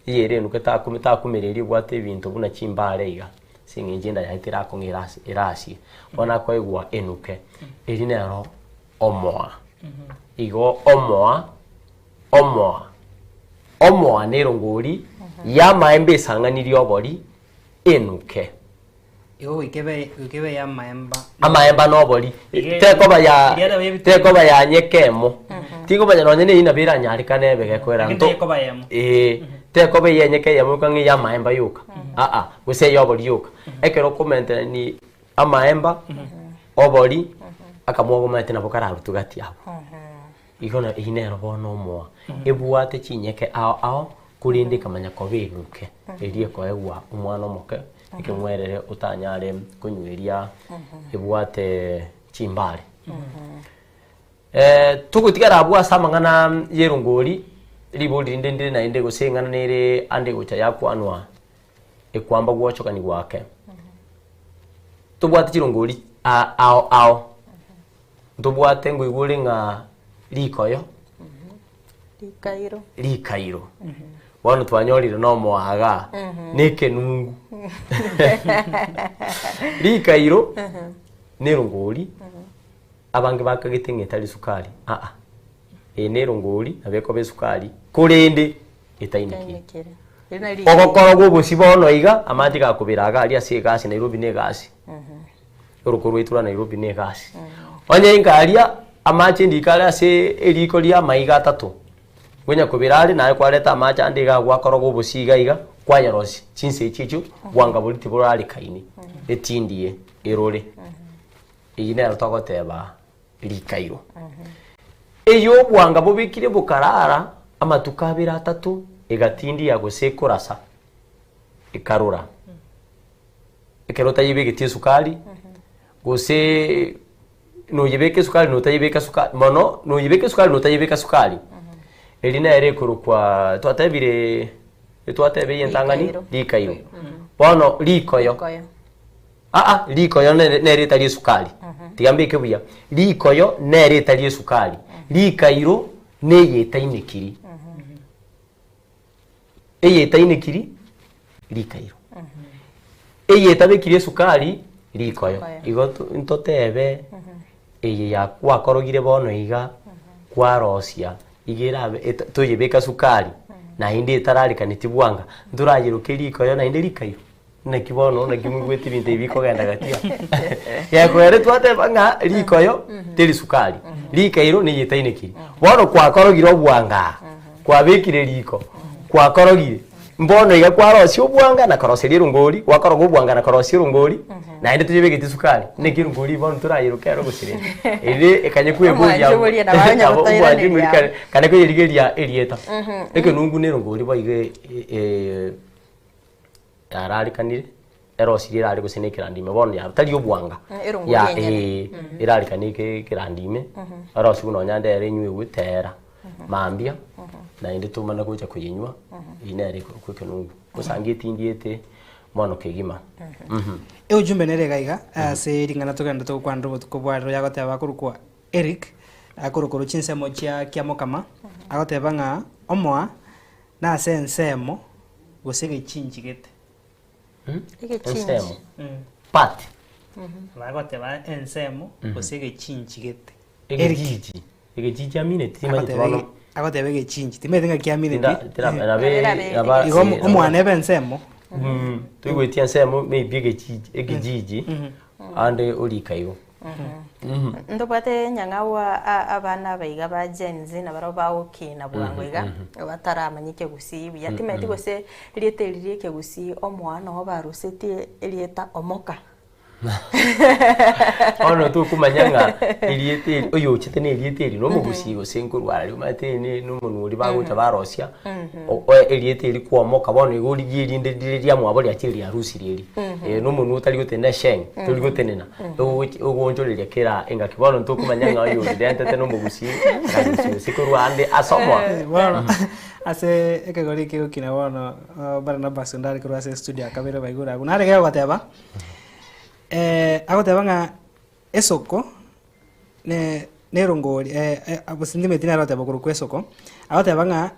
eye ere enuke takume takumera eria ebwate ebinto buna chimbare iga, ase eng'encho enda yaye terakong'a erase erasie. Bono akoegwa enuke, eria nero omoa. Igo omoa, omoa, omoa na erongori y'amaemba esang'anirie obori enuke. Igo goika ebe goika ebe ya amaemba. Amaemba na obori Iga- tekoba ya iria nabo ebituma. tekoba ya nyeka emo tikomanya nonye na eyio nabo eranyarekane ebe gekoera Lakini nto tekoba eyemo. ee tekoba eye enyeka eyemo yoka ng'a eya amaemba yoka aa gose eya obori yoka ekero okomenterani amaemba obori akamwogo omanyete nabo kararutwe gati abwo igo na eyio nero bono omoa ebwate chinyeke ao ao korende ekamanya koba enuke eria ekoegwa omwana omoke ekeng'werere otanyare konywa eria ebwate chimbare. Togotigara abwo ase amang'ana ya erongori, ribori rinde ndire naende gose eng'ana nere ande egocha yakwanwa ekwamba gwochokani gwake. Tobwate chirongori a- ao ao, ntobwate nkoigwa ore ng'a rikoyo, Rikairo. rikairo, bono twanyorire na omoaga, na ekenungu. Rikairo, na erongori, abange bakagete ng'a etari sukari aa, eye na erongori nabo ekoba esukari, korende etainekiri. Etainekiri. Eri nari rikairo. Ogokora obosie bono iga, amache gakobera iga aria ase egasi Nairobi na egasi. Oroko rwaito rwa Nairobi na egasi. Onye inka aria, amache ndika are ase eriko ria amaiga atato, konya kobera are naye kwareta amache ande iga gwakoroga obosie iga iga, kwayerosia chinsa echio echio, bwanga boria tiborarekaini, etindie erore. Eyio nero togoteba rikairo. Eyio obwanga bobekire bokarara amatuko abere atato, egatindia gose ekorasa, ekarora. Ekero otayebegeti esukari, gose noyebeka esukari na otayebeka sukari, mono noyebeka esukari na otayebeka sukari, eri nere ekorokwa twatebire twateba eye entang'ani Rikairo. rikairo. Bono rikoyo, Rikoyo. aa rikoyo nere nere etari esukari, tiga mbeke buya, rikoyo nere etari esukari, rikairo neye etainekiri. Eye etainekiri, rikairo. Eye etabekiri esukari, rikoyo. Rikoyo. Igo to- ntotebe, eye ya gwakorogire bono iga, kwarosia, iga erabe eta toyebeka sukari, naende etararikaneti bwanga, ntorayeroke rikoyo naende rikairo. Naki bono naki moigwete ebinto ebi bikogenda gati aa. Gekoera twateba ng'a rikoyo teri sukari, rikairo nigo etainekiri. Bono kwakorogire obwanga aa, kwabekire riko, kwakorogire, mbono iga kwarosia obwanga na koroseria erongori, gwakoroga obwanga na korosia erongori, naende toyebegeti sukari, naki erongori bono torayeroke ero gose rende. Ere ekanye kweboria Omwancho oria nabo onye nabo omwancho gotoiraneria. omori kare kare koyerigeria erieta. Ekenungu na erongori boigo yararikanire, erosirie erare gose na ekerandi ime bono yaba tari obwanga. Erongori Ya enyene. eh, erarikanie eke ekerandi ime, erosiwe nonya nde ere enywewe teera, mambia, naende tomana gocha koyenywa, eywo nere ekorokwa ekenungu. Gosanga etindi ete mono kegima. Eujumbe nere iga iga, ase ring'ana togenda togokwanera obotuko bwa rero yagoteba akorokwa Eric. Akorokoro chinsemo chia kiamokama, agoteba ng'a omoa nase ensemo gose egechinchi gete. Egechinchi. Ensemo. Part. Bagoteba ensemo gose egechinchi gete. Egechiji. Egechiji amineti timanyeti Agoteba bono. ege- agoteba egechinchi timanyeti ng'aki amineti. Tinda- tira- nabe- naba- Igo eh, omwana ebe ensemo. Toigweti ensemo maybe egechiji ekijiji ande orika igo. Ntobwate enyang'au a- abana aba iga ba Gen Z nabarabwo bagokina bwango iga, bataramanya ekegusii buya. Timanyeti gose erieta eri ria ekegusii omoa noo barusetie erieta omoka. Bono tokomanya ng'a erieta eri oyochete na erieta eri na omogusii gose nkorwa aria omanyete eri ne na omonwa oria bagocha barosia o- oe erieta eri kwaomoka bono igo origie erinde rire riamwabo riachire riarusirie eri. Na omonwa otari gotenena esheng tori gotenena ogochi ogoonchoreria kera engaki bono ntokomanya ng'a oyo orirentete na omogusii akarusia gose korwa ande ase omoa. Bono ase ekegori eke egokina bono Barnabas onde are korwa ase estudio akabere baigure abwo nare gegoteba. Agoteba ng'a esoko ne nerongori gose ndimeti nere ogoteba korokwa esoko, agoteba ng'a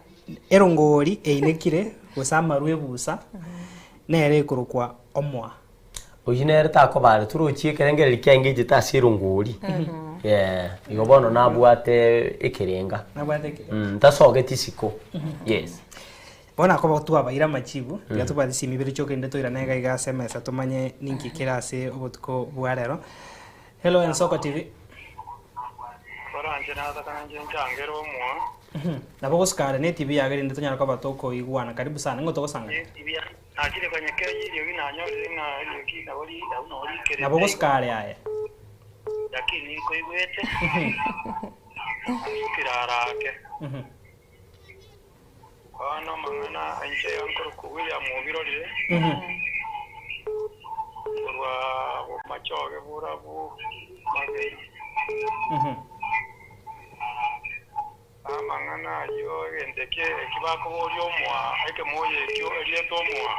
erongori einekire gose amarwa ebusa, nere ekorokwa omoa. Oyio nere takobare torochie ekerengererio kiaye ngechete ase erongori yeah igo bono nabwate ekerenga Nabwate ekerenga. Tasogeti isiko yes. Bono akoba twabaire amachibu, tiga tobwate chisemi ibere chiokende toirane iga iga ase emesa tomanye ninki kere ase obotuko bwa rero. Hello Ensoko TV. Koranche nataka nche nchangere omoa. Nabo ogosukare ne TV yago erinde tonyare koba tokoigwana. Karibu sana, nigo togosangana. Nachire konya kenya eriogi nanyorire ng'a eriogi nabo ri abwo nabo rikerete Nabo ogosukare aye. Lakini nkoigwete asukire arake. Bono amang'ana inche nkorokwa William Obirorire, korwa Bomachoge Borabu Magei. Amang'ana ayio egento eke eki bakoboria omoa, ekemoyo ekio erieta omoa.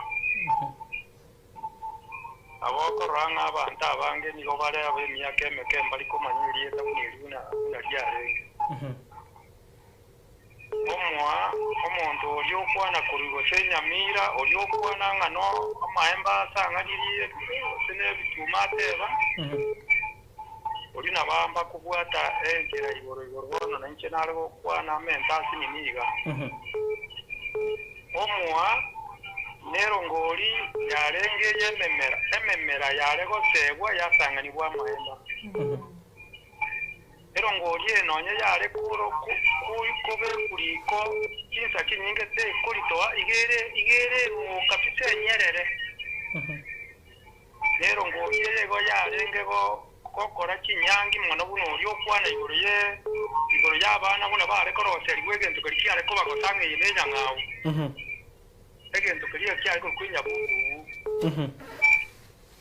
Nabo okorora ng'a abanto abange nigo bare ab'emiaka emeke mbari komanya erieta buna eri buna buna riarenge. Omoa omonto oria okwana korwa gose enyamira, oria okwana ng'a namaemba asang'anirie gose nebituma ateba, oria nabo amba kobwata enchera igoro igoro bono nainche nare gokwana amente ase nini iga. Omoa nerongori yarenge y'ememera, ememera yare gosegwa yasang'anigwa amaemba. Erongori eye nonya yare kobekwa riko chinsa chinyinge tekoritoa, iga ere iga ere eng'oo kabisa enyerere. Na erongori eye igo yarenge gokora chinyangi mono buna oria okwana igoro ye igoro y'abana buna bare koroserigwa egento keria kiare kobagosa ng'a eye nenyang'au. Egento keria kiare korokwa enyabububu.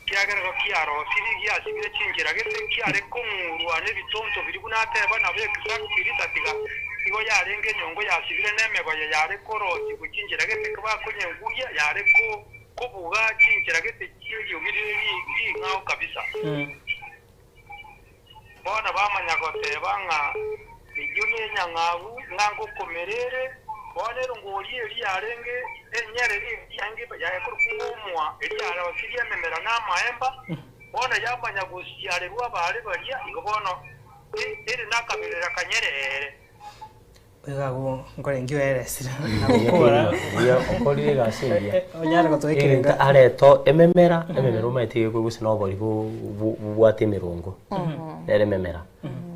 Ekiagera igo kiarosirie giasibire chinchera gete kiare kong'urwa nebitonto biria buna ateba nabo exactly tatiga igo yarenge enyongo yasibire nemegoye yare korosigwa chinchera gete bakonyenguria yare kobuga chinchera gete chieriogi rire ring'ao kabisa. Bono bamanya goteba ng'a eyio nenyang'au ng'a ngokomera ere. Bono erongori eria yarenge enyerere eria yarenge yakorokwa ng'omoa, eria yarosirie ememera na amaemba, bono yamanya gosiarerwa abaare baria, igo bono ere nakaberera kanyerere. Iga agwo nkore nkio eresire nagokora. Buya okorire egasi engiya. Onyare gotoa ekerenga. Egento areto ememera, ememera omanyete iga ekogwa gose na obori bobwate emerongo, nere ememera.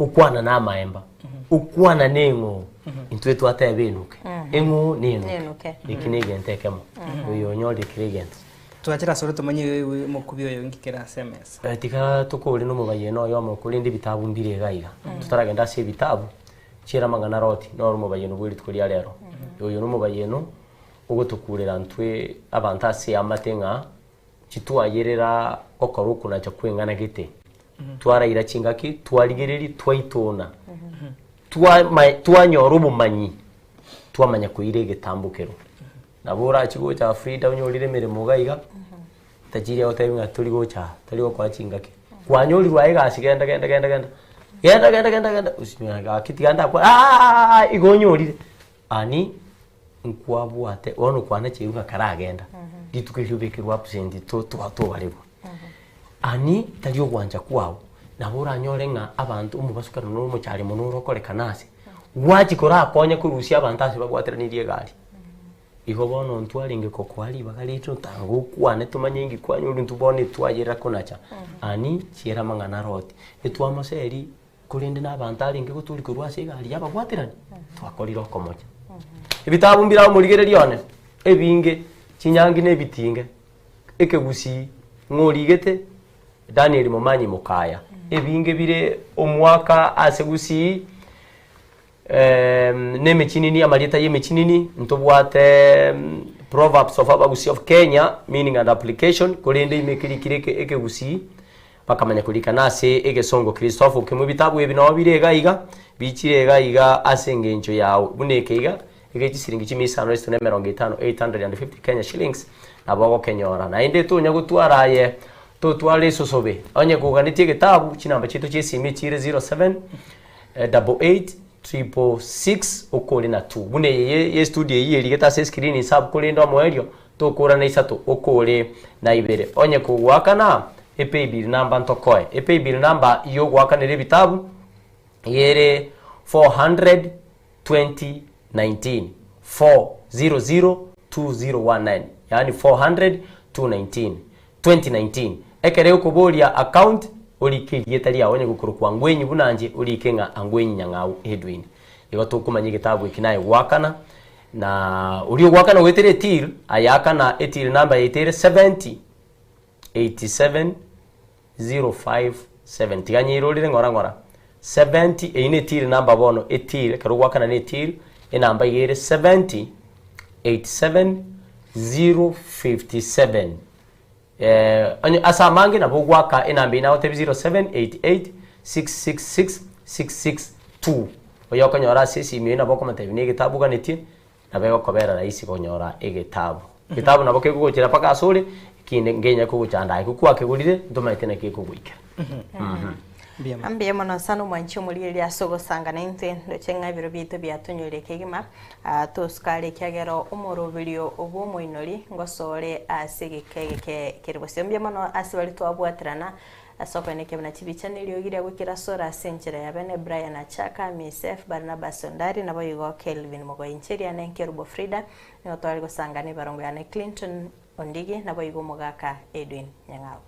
Okwana na amaemba, okwana na eng'oo, intwe twateba enuke, eng'oo na enuke. Enuke. Eki na egento ekemo, oyo onyorire kera egento. Twachire asore tomanye omokubi oyo nki kere ase emesa. Tiga tokore na omobayeno oyomo korende ebitabu mbire iga iga. Totaragenda ase ebitabu, Chiera amang'ana Loti noro omobayeno bwe rituko ria rero. Oyo nomobayeno ogotokurera ntwe abanto ase eamate ng'a titwayerera gokora okonacha kw'eng'ana gete. Twaraira chingaki, twarigereria, twaitona, twanyora obomanyi, twamanya koira egetambokero. Nabo orachi gocha Frida onyorire emeremo iga iga, tachiri agotebi ng'a tori gocha aa, tori gokoa chingaki. Kwanyorirwe aye egasi genda genda genda genda. Genda genda genda genda osinye gaki tiga ndakwa aaaa igo onyorire, ani nkwabwate bono kwana chiru ng'a karagenda, rituko erio obekerwe absent to twa tobarerwa. Ani tari ogwancha kwago, nabo oranyore ng'a abanto omobasukano na omochare mono orokorekana ase, gwachi korakonye korusia abanto ase babwateranirie egari. Igo bono ntwarenge kokoa ribaga riaito tanga okwane tomanye inki kwanyorire intwe bono etwayerera konacha ani chiera amang'ana aroti. Etwamoseri korende na abanto arenge gotoria korwa ase egari yababwaterani twakorire okomocha. Ebitabu mbire omorigereria one ebinge chinyangi na ebitinge ekegusii ng'a origete Daniel Momanyi Mokaya ebinge bire omwaka ase gusii. Na emechinini, amarieta y'emechinini, ntobwate Proverbs of Abagusii of Kenya, meaning and application, korende ime ekerikire eke ekegusii, bakamanya korika na ase egesongo Christopher Okemwa ebitabu ebi nabo bire iga iga, bichire iga iga ase engencho yao, buna eke iga, ege chisiringi chimia isano isatu na emerongo etano, 850 Kenya shillings, nabo ogokenyora. Naende tonya gotwara aye, totware esosobe, onye koganetie egetabu, chinamba chiaito chia esimi chire 07 double eight triple six okore na two buna eye ye ye studio eyio erigete ase escreen inse abwo korende omoerio tokora na isato okore na ibere onye kogoakana epaybill number ntokoe epaybill number yogoakanera ebitabu ere 400 2019 400 2019 yaani 400 219 2019 Ekero okoboria account orike erieta riao onye gokorokwa Angwenyi buna inche orike ng'a Angwenyi Nyang'au Edwin. Igo tokomanya egetabu eki naye goakana na oria ogoakana goetera etill aye akana etill number yaito ere 70 87 057 tiga nyeirorere ng'ora ng'ora 70 eyio ne etill number bono etill ekero ogoakana na etill enamba iga ere 70 87 057. Onye ase amange nabo ogoaka enamba eyio nagotebia 0788666662 oyo okonyora ase esimi eyio nabo okomotebia na egetabu oganetie nabo egokobera rahisi konyora egetabu. Egetabu nabo kegogochera mpaka ase ore ekinde nkenyare kogochanda aye kwakegorire ntomaete naki ekogoikera. Mbuya mono sana omwanchi omorigereria ase ogosanga naintwe ndoche ng'a ebiro biaito biatonyorire kegima Aa tosuka are ekiagera omoroberio bw'omoinori ngosore ase egeka egeke kere bosio. Mbuya mono ase baria twabwaterana ase okoenekia buna chibicha na eriogi ria goikera asore ase enchera ya bene Brian Achaka, Misef, Barnabas Ondari, naboigo Kelvin Mogoe. Inche riane Nkerubo Frida, nigo tware gosanga na ebarongo yane Clinton Ondigi, naboigo omogaka Edwin Nyang'au.